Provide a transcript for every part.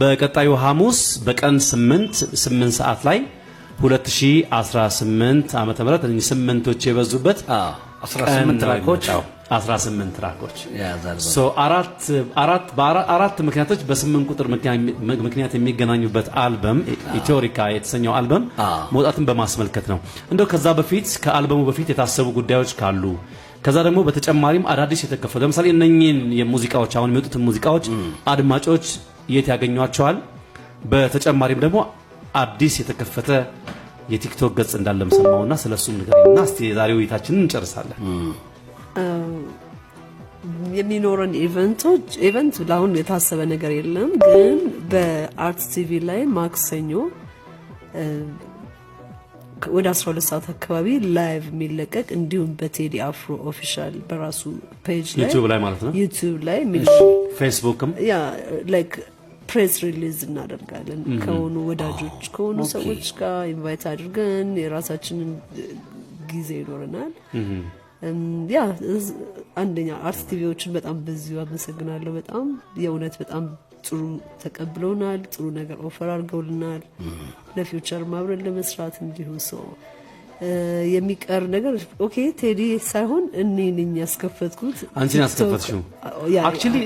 በቀጣዩ ሐሙስ በቀን 8 8 ሰዓት ላይ 2018 ዓመተ ምህረት እነዚህ ስምንቶች የበዙበት 18 track ኦች። 18 track ኦች። የያዘ አልበም። So አራት አራት በአራት ምክንያቶች በስምንት ቁጥር ምክንያት የሚገናኙበት አልበም ኢትዮሪካ የተሰኘው አልበም መውጣትን በማስመልከት ነው። እንደው ከዛ በፊት፣ ከአልበሙ በፊት የታሰቡ ጉዳዮች ካሉ፣ ከዛ ደግሞ በተጨማሪም አዳዲስ የተከፈቱ፣ ለምሳሌ እነኚህን የሙዚቃዎች፣ አሁን የሚወጡትን ሙዚቃዎች አድማጮች የት ያገኟቸዋል? በተጨማሪም ደግሞ አዲስ የተከፈተ የቲክቶክ ገጽ እንዳለም ሰማሁና ስለሱም ንገሪኝና እስቲ የዛሬ ውይይታችንን እንጨርሳለን። የሚኖረን event ኦች፣ event ለአሁን የታሰበ ነገር የለም፣ ግን በአርት ቲቪ ላይ ማክሰኞ ወደ 12 ሰዓት አካባቢ live የሚለቀቅ፣ እንዲሁም በቴዲ አፍሮ official በራሱ page ላይ ዩቲዩብ ላይ ማለት ነው። ዩቲዩብ ላይ የሚለቀቅ ፌስቡክም። Yeah, like press release እናደርጋለን ከሆኑ ወዳጆች፣ ከሆኑ ሰዎች ጋር invite አድርገን የራሳችንን ጊዜ ይኖረናል። Yeah፣ አንደኛ አርት ቲቪዎችን በጣም በዚሁ አመሰግናለሁ። በጣም የእውነት በጣም ጥሩ ተቀብለውናል። ጥሩ ነገር offer አድርገውልናል። ለ future አብረን ለመስራት እንዲሁ። So የሚቀር ነገር okay፣ ቴዲ ሳይሆን እኔ ነኝ ያስከፈትኩት። አንቺን ያስከፈትሽው? Actually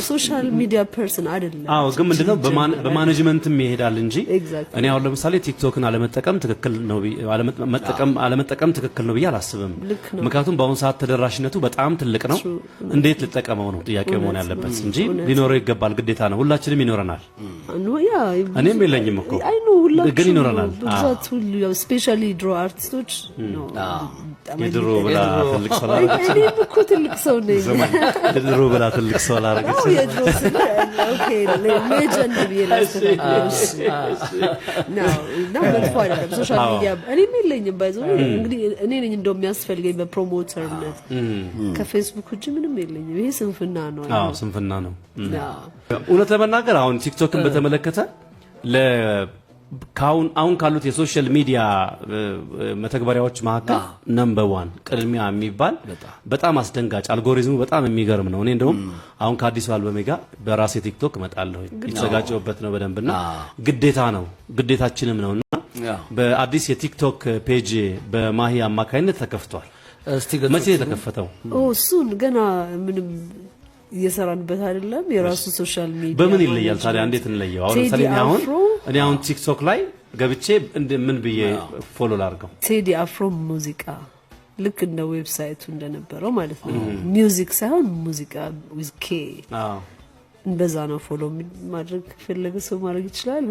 Social media person አይደለም። አዎ፣ ግን ምንድነው በ management ም ይሄዳል እንጂ Exactly. እኔ አሁን ለምሳሌ ቲክቶክን አለመጠቀም ትክክል ነው አለመጠቀም ትክክል ነው ብዬ አላስብም። ልክ ነው። ምክንያቱም በአሁኑ ሰዓት ተደራሽነቱ በጣም ትልቅ ነው። እንዴት ልጠቀመው ነው ጥያቄው መሆን ያለበት እንጂ ሊኖረው ይገባል፣ ግዴታ ነው። ሁላችንም ይኖረናል። Yeah። እኔም የለኝም እኮ። I know፣ ሁላችሁም። ግን ይኖረናል። በብዛት ሁሉ ያው especially ድሮ አርቲስቶች ነው በጣም። የድሮ ብላ ትልቅ ሰው ላደረገች። እኔም እኮ ትልቅ ሰው ነኝ። የድሮ ብላ ትልቅ ሰው ላደረገች። አዎ፣ የድሮ ስል okay legend ብዬ ላስተካክለው። እሺ ነው እና መጥፎ አይደለም። Social media እኔም የለኝም፣ by the way። እንግዲህ እኔ ነኝ እንደው የሚያስፈልገኝ በ promoter ነት፣ ከፌስቡክ ውጭ ምንም የለኝም። ይሄ ስንፍና ነው። አዎ፣ ስንፍና ነው። እውነት ለመናገር አሁን ቲክቶክን በተመለከተ ካሁን አሁን ካሉት የ social media መተግበሪያዎች መካከል number one ቅድሚያ የሚባል፣ በጣም አስደንጋጭ፣ አልጎሪዝሙ በጣም የሚገርም ነው። እኔ እንደውም አሁን ከአዲሱ አልበሜ ጋር በራሴ ቲክቶክ እመጣለሁ። የተዘጋጀሁበት ነው በደንብና ግዴታ ነው፣ ግዴታችንም ነውና በአዲስ የቲክቶክ page በማሂ አማካኝነት ተከፍቷል። እስቲ መቼ የተከፈተው? እሱን ገና ምንም እየሰራንበት አይደለም። የራሱ social media በምን ይለያል ታዲያ? እንዴት እንለየው? አሁን ለምሳሌ እኔ አሁን ቲክቶክ ላይ ገብቼ ምን ብዬ follow ላድርገው? ቴዲ አፍሮ ሙዚቃ፣ ልክ እንደ website ኡ እንደነበረው ማለት ነው። Music ሳይሆን ሙዚቃ with K። በዛ ነው follow ማድረግ ከፈለገ ሰው ማድረግ ይችላል።